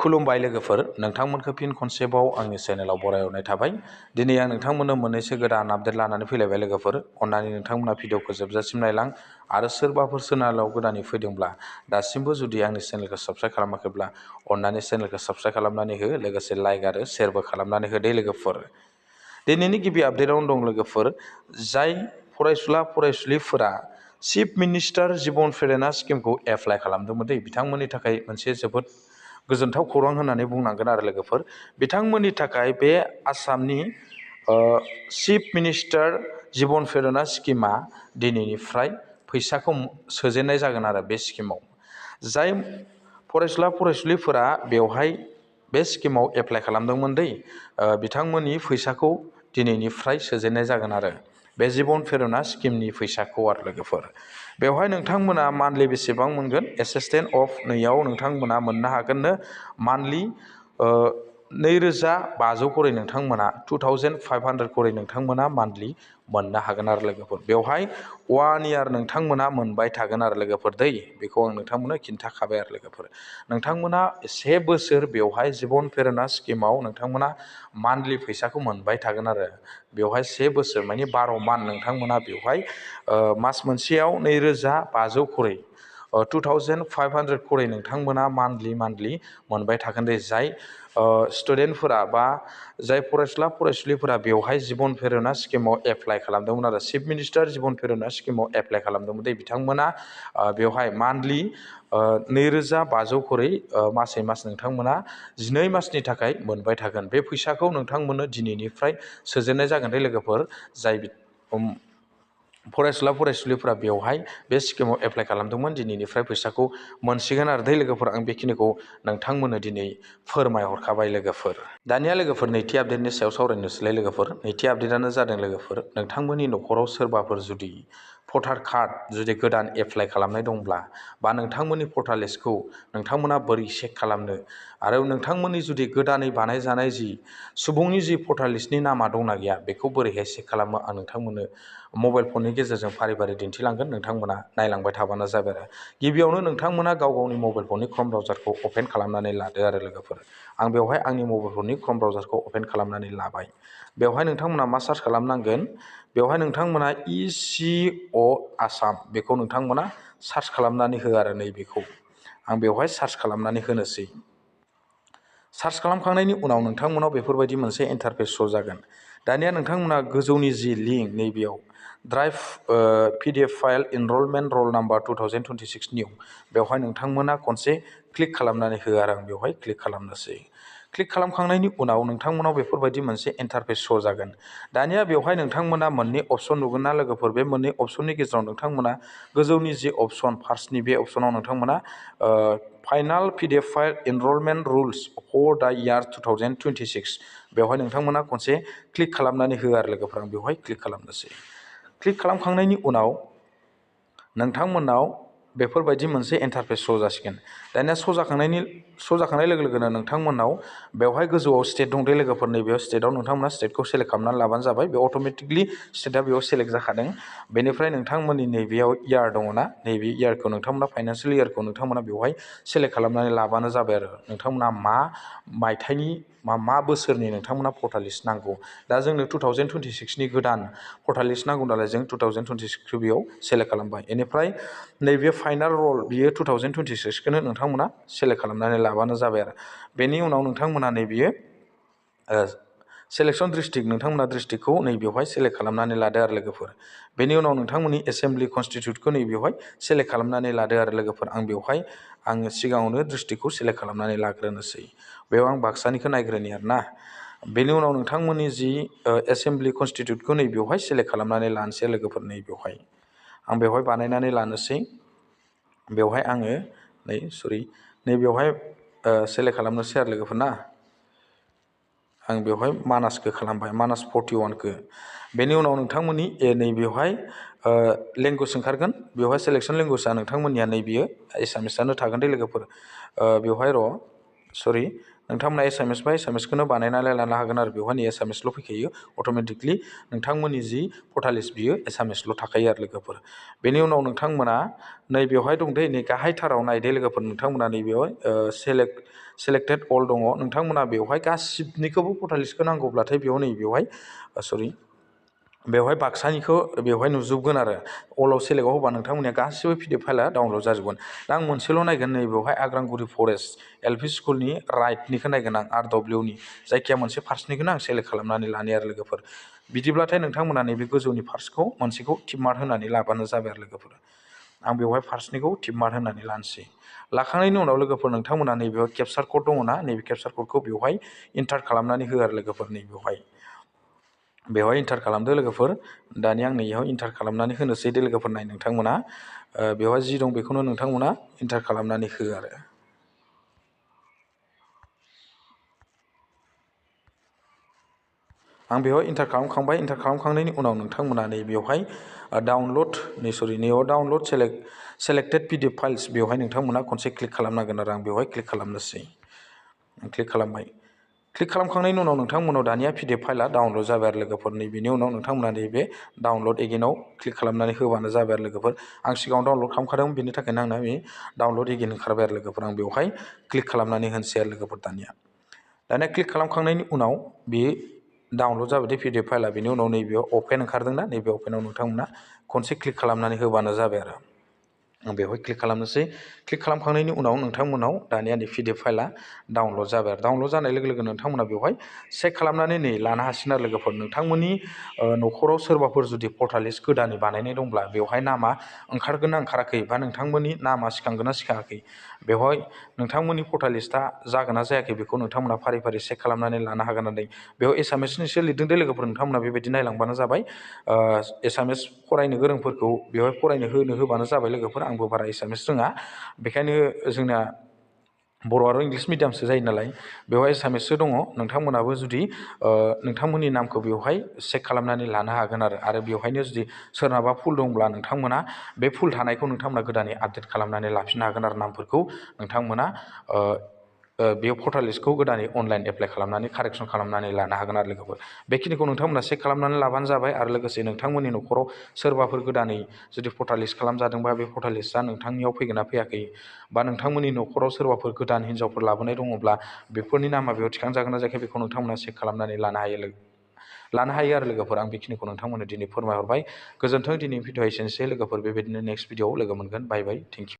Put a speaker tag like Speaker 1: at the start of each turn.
Speaker 1: खुलुमबाय लोगोफोर, नोंथांमोनखौ फिन खनसेबाव आंनि चेनेलाव बरायहरनाय थाबाय। दिनै आं नोंथांमोननो मोननैसो गोदान आपडेट लानानै फैलायबाय लोगोफोर। अन्नानै नोंथांमोना भिडिअखौ जोबजासिम नायलां आरो सोरबाफोर चेनेलाव गोदानै फैदोंब्ला दासिमबो जुदि आंनि चेनेलखौ साबस्क्राइब खालामाखैब्ला अन्नानै चेनेलखौ साबस्क्राइब खालामनानै हो, लोगोसे लाइक आरो शेयारबो खालामनानै हो दे लोगोफोर। दिनैनि गिबि आपडेटआवनो दं लोगोफोर, जाय फरायसुला फरायसुलिफोरा चिफ मिनिस्टार जिबन प्रेरणा स्किमखौ एप्लाइ खालामदोंमोन दे, बिथांमोननि थाखाय मोनसे जोबोद गोजोनथाव खौरां होननानै बुंनांगोन आरो लोगोफोर। बिथांमोननि थाखाय बे आसामनि चिफ मिनिस्टार जिबन प्रेरणा स्किमा दिनैनिफ्राय फैसाखौ सोजेननाय जागोन आरो बे स्किमाव। जाय फरायसुला फरायसुलिफोरा बेवहाय बे स्किमाव एप्लाइ खालामदोंमोन दै, बिथांमोननि फैसाखौ दिनैनिफ्राय सोजेननाय जागोन आरो बे जिबन प्रेरणा स्किमनि फैसाखौ आरो लोगोफोर। बेवहाय नोंथांमोना मान्थलि बेसेबां मोनगोन? एसिस्टेन्ट अफ नैयाव नोंथांमोना मोननो हागोननो मान्थलि 2500 करै नोंथांमोना 2500 करै नोंथांमोना मान्थलि मोननो हागोन आरो लोगोफोर। बेवहाय 1 इयार नोंथांमोना मोनबाय थागोन आरो लोगोफोर दै, बेखौ आं नोंथांमोननो खिन्थाखाबाय आरो लोगोफोर। नोंथांमोना 1 बोसोर बेवहाय जिबन प्रेरणा स्किमाव नोंथांमोना मान्थलि फैसाखौ मोनबाय थागोन आरो बेवहाय 1 बोसोर माने 12 मान्थ नोंथांमोना बेवहाय मास मोनसेयाव 2500 करै 2500 करै नोंथांमोना मान्थलि मोनबाय थागोन दे। जाय स्टुडेन्टफोरा बा जाय फरायसुला फरायसुलिफोरा बेवहाय जिबन प्रेरणा स्किमाव एप्लाइ खालामदोंमोन आरो चिफ मिनिस्टार जिबन प्रेरणा स्किमाव एप्लाइ खालामदोंमोन दे, बिथांमोना बेवहाय मान्थलि 2500 करै मासै मास नोंथांमोना 12 मासनि थाखाय मोनबाय थागोन। बे फैसाखौ नोंथांमोननो दिनैनिफ्राय सोजेननाय जागोन दे लोगोफोर। जाय फरायसुला फरायसुलिफोरा बेवहाय बे स्किमाव एप्लाइ खालामदोंमोन दिनैनिफ्राय फैसाखौ मोनसिगोन आरो दै लोगोफोर। आं बेखिनिखौ नोंथांमोननो दिनै फोरमायहरखाबाय लोगोफोर। दानिया लोगोफोर नैथि आपडेटनि सायाव सावरायनोसैलाय लोगोफोर। नैथि आपडेटआनो जादों लोगोफोर, नोंथांमोननि न'खराव सोरबाफोर जुदि भटार कार्ड जुदि गोदान एप्लाइ खालामनाय दंब्ला, बा नोंथांमोननि भटार लिस्टखौ नोंथांमोना बोरै चेक खालामनो, आरो नोंथांमोननि जुदि गोदानै बानायजानाय जि सुबुंनि जि भटार लिस्टनि नामा दंना गैया बेखौ बोरैहाय चेक खालामो, आं नोंथांमोननो मबाइल फननि गेजेरजों फारि फारि दिन्थिलांगोन, नोंथांमोना नायलांबाय थाबानो जाबाय आरो। गिबियावनो नोंथांमोना गाव गावनि मबाइल फननि क्रोम ब्राउजारखौ अपेन खालामनानै लादो आरो लोगोफोर। आं बेवहाय आंनि मबाइल फननि क्रोम ब्राउजारखौ अपेन खालामनानै लाबाय। बेवहाय नोंथांमोना मा सार्च खालामनांगोन? बेवहाय नोंथांमोना ECO आसाम बेखौ नोंथांमोना सार्च खालामनानै हो आरो नैबेखौ आं बेवहाय सार्च खालामनानै होनोसै। सार्च खालामखांनायनि उनाव नोंथांमोनाव बेफोरबायदि मोनसे इन्टारफेस श' जागोन। दानिया नोंथांमोना गोजौनि जि लिंक नैबेयाव drive PDF file enrolment roll number 2026 निउ, बेवहाय नोंथांमोना खनसे क्लिक खालामनानै हो आरो आं बेवहाय क्लिक खालामनोसै। क्लिक खालामखांनायनि उनाव नोंथांमोनाव बेफोरबायदि मोनसे इन्टारफेस श' जागोन। दानिया बेवहाय नोंथांमोना मोननै अपसन नुगोन ना लोगोफोर। बे मोननै अपसननि गेजेराव नोंथांमोना गोजौनि जि अपसन फार्स्टनि बे अपसनाव नोंथांमोना final PDF file enrolment rules for दा इयार 2026 बेवहाय नोंथांमोना खनसे क्लिक खालामनानै हो आरो लोगोफोर। आं बेवहाय क्लिक खालामनोसै। क्लिक खालामखांनायनि उनाव नोंथांमोनाव बेफोरबायदि मोनसे इन्टारफेस श' जासिगोन। दानिया श' जाखांनाय लोगो लोगोनो नोंथांमोनाव बेवहाय गोजौआव स्टेट दं दे लोगोफोर। नैबेयाव स्टेटआव नोंथांमोना स्टेटखौ सेलेक्ट खालामनानै लाबानो जाबाय। बे अट'मेटिकलि स्टेटआ बेयाव सेलेक्ट जाखादों। बेनिफ्राय नोंथांमोननि नैबेयाव इयार दङ ना, नैबे इयारखौ नोंथांमोना फाइनान्सियेल इयारखौ नोंथांमोना बेवहाय सेलेक्ट खालामनानै लाबानो जाबाय आरो नोंथांमोना मा मायथाइनि मा बोसोरनि नोंथांमोना भटार लिस्ट नांगौ। दा जोंनो 2026नि गोदान भटार लिस्ट नांगौ नालाय जों 2026खौ बेयाव सेलेक्ट खालामबाय। बेनिफ्राय नैबे फाइनाल रल बियो 2026खौनो नोंथांमोना सेलेक्ट खालामनानै लाबानो जाबाय आरो। बेनि उनाव नोंथांमोना नैबेयो सेलेक्सन डिस्ट्रिक्ट, नोंथांमोना डिस्ट्रिक्टखौ नैबेवहाय सेलेक्ट खालामनानै लादो आरो लोगोफोर। बेनि उनाव नोंथांमोननि एसेम्बलि कनस्टिटिउटखौ नैबेवहाय सेलेक्ट खालामनानै लादो आरो लोगोफोर। आं बेवहाय आङो सिगाङावनो डिस्ट्रिक्टखौ सेलेक्ट खालामनानै लाग्रोनोसै। बेयाव आं बाक्सानिखौ नायग्रोनि आरो ना। बेनि उनाव नोंथांमोननि जि एसेम्बलि कनस्टिटिउटखौ नैबेवहाय सेलेक्ट खालामनानै लानोसै लोगोफोर। नैबेवहाय आं बेवहाय बानायनानै लानोसै। बेवहाय आङो नैबेवहाय सेलेक्ट खालामनोसै आरो लोगोफोर ना। आं बेवहाय मानासखौ खालामबाय, मानास 41खौ। बेनि उनाव नोंथांमोननि नैबेवहाय लेंगुवेज ओंखारगोन। बेवहाय सेलेक्सन लेंगुवेजआ नोंथांमोननिया नैबेयो एसामिसआनो थागोन दे लोगोफोर। बेवहाय नोंथांमोना एसामिस बा एसामिसखौनो बानायनानै लानो हागोन आरो बेवहाय एसामिसल' फैखायो अट'मेटिकलि नोंथांमोननि जि पर्टालिस बियो एसामिसल' थाखायो आरो लोगोफोर। बेनि उनाव नोंथांमोना नैबेवहाय दं दे नै गाहायथाराव नायदे लोगोफोर नोंथांमोना नैबेयाव सेलेक्टेड अल दङ नोंथांमोना बेवहाय गासिबनिखौबो पर्टालिसखौ नांगौब्लाथाय बेयाव नैबेवहाय बेवहाय बाक्सानिखौ बेवहाय नुजोबगोन आरो अलाव सेलेक्टआव होबा नोंथांमोननिया गासिबो पिडिएफ फाइला डाउनलड जाजोबगोन। दा आं मोनसेल' नायगोन नैबेवहाय आग्रांगुरि फरेस्ट एलपि स्कुलनि राइटनिखौ नायगोन आं RWनि जायखिया मोनसे फार्स्टनिखौनो आं सेलेक्ट खालामनानै लानो आरो लोगोफोर। बिदिब्लाथाय नोंथांमोना नैबे गोजौनि फार्स्टखौ मोनसेखौ टिक मार्क होनानै लाबानो जाबाय आरो लोगोफोर। आं बेवहाय फार्स्टनिखौ टिक मार्क होनानै लानोसै। लाखांनायनि उनाव लोगोफोर नोंथांमोना नैबेयाव केपचार कड दङ ना नैबे केपचार कडखौ बेवहाय इन्टार खालामनानै हो आरो लोगोफोर। बेवहाय इन्टार खालामदो लोगोफोर। दानिया आं नैयाव इन्टार खालामनानै होनोसै दे लोगोफोर। नाय नोंथांमोना बेवहाय जि दं बेखौनो नोंथांमोना इन्टार खालामनानै हो आरो। आं बेवहाय इन्टार खालामखांबाय। इन्टार खालामखांनायनि उनाव नोंथांमोना नैबेवहाय नैयाव डाउनलड सेलेक्टेड पिडिएफ फाइल्स बेवहाय नोंथांमोना खनसे क्लिक खालामनांगोन आरो आं बेवहाय क्लिक खालामनोसै। क्लिक खालामबाय। क्लिक खालामखांनायनि उनाव नोंथांमोनाव दानिया पिडिएफ फाइला डाउनलड जाबाय आरो लोगोफोर। बेनि उनाव नोंथांमोना नैबे डाउनलड एगेनाव क्लिक खालामनानै होबानो जाबाय आरो लोगोफोर। आं सिगाङाव डाउनलड खालामखादोंमोन बेनि थाखायनो आंना बे डाउनलड एगेन ओंखारबाय आरो लोगोफोर। आं बेवहाय क्लिक खालामनानै होनोसै आरो लोगोफोर। दानिया क्लिक खालामखांनायनि उनाव बे डाउनलड जाबाय दे पिडिएफ फाइला। बेनि उनाव नैबेयाव अपेन ओंखारदोंना नैबे अपेनाव नोंथांमोना खनसे क्लिक खालामनानै होबानो जाबाय आरो। आं बेवहाय क्लिक खालामनोसै। क्लिक खालामखांनायनि उनाव नोंथांमोनाव दानिया नै पिडिएफ फाइला डाउनलड जाबाय आरो। डाउनलड जानाय लोगो लोगो नोंथांमोना बेवहाय चेक खालामनानै नै लानो हासिगोन आरो लोगोफोर। नोंथांमोननि न'खराव सोरबाफोर जुदि पर्टालिस गोदानै बानायनाय दंब्ला बेवहाय नामा ओंखारगोन ना ओंखाराखै बा नोंथांमोननि नामा सिखांगोन ना सिखाङाखै बेवहाय नोंथांमोननि पर्टालिस्टआ जागोन ना जायाखै बेखौ नोंथांमोना फारि फारि चेक खालामनानै लानो हागोन आरो। बेयाव एसामिसनिसो लिरदों दे लोगोफोर। नोंथांमोना बेबायदि नायलांबानो जाबाय। एसामिस फरायनो गोरोंफोरखौ बेवहाय फरायनो होबानो जाबाय लोगोफोर। आंबो बारा एसामिस रोङा बेखायनो जोंना बर' आरो इंलिस मिडियामसो जायो नालाय बेवहाय एसामिससो दङ। नोंथांमोनाबो जुदि नोंथांमोननि नामखौ बेवहाय चेक खालामनानै लानो हागोन आरो बेवहायनो जुदि सोरनाबा फुल दंब्ला नोंथांमोना बे फुल थानायखौ नोंथांमोना गोदानै आपडेट खालामनानै लाफिननो हागोन आरो नामफोरखौ नोंथांमोना बे पर्टालिस्टखौ गोदानै अनलाइन एप्लाइ खालामनानै कारेक्सन खालामनानै लानो हागोन आरो लोगोफोर। बेखिनिखौ नोंथांमोना चेक खालामनानै लाबानो जाबाय। आरो लोगोसे नोंथांमोननि न'खराव सोरबाफोर गोदानै जुदि पर्टालिस्ट खालामजादोंबा बे पर्टालिस्टआ नोंथांनियाव फैगोन ना फैयाखै बा नोंथांमोननि न'खराव सोरबाफोर गोदान हिनजावफोर लाबोनाय दङब्ला बेफोरनि नामा बेयाव थिखांजागोन ना जायाखै बेखौ नोंथांमोना चेक खालामनानै लानो हायो आरो लोगोफोर। आं बेखिनिखौ नोंथांमोननो दिनै फोरमायहरबाय। गोजोन्थों। दिनै भिडिअ एसेनोसै लोगोफोर। बेबायदिनो नेक्स्ट भिडिअआव लोगो मोनगोन। Bye bye. Thank U.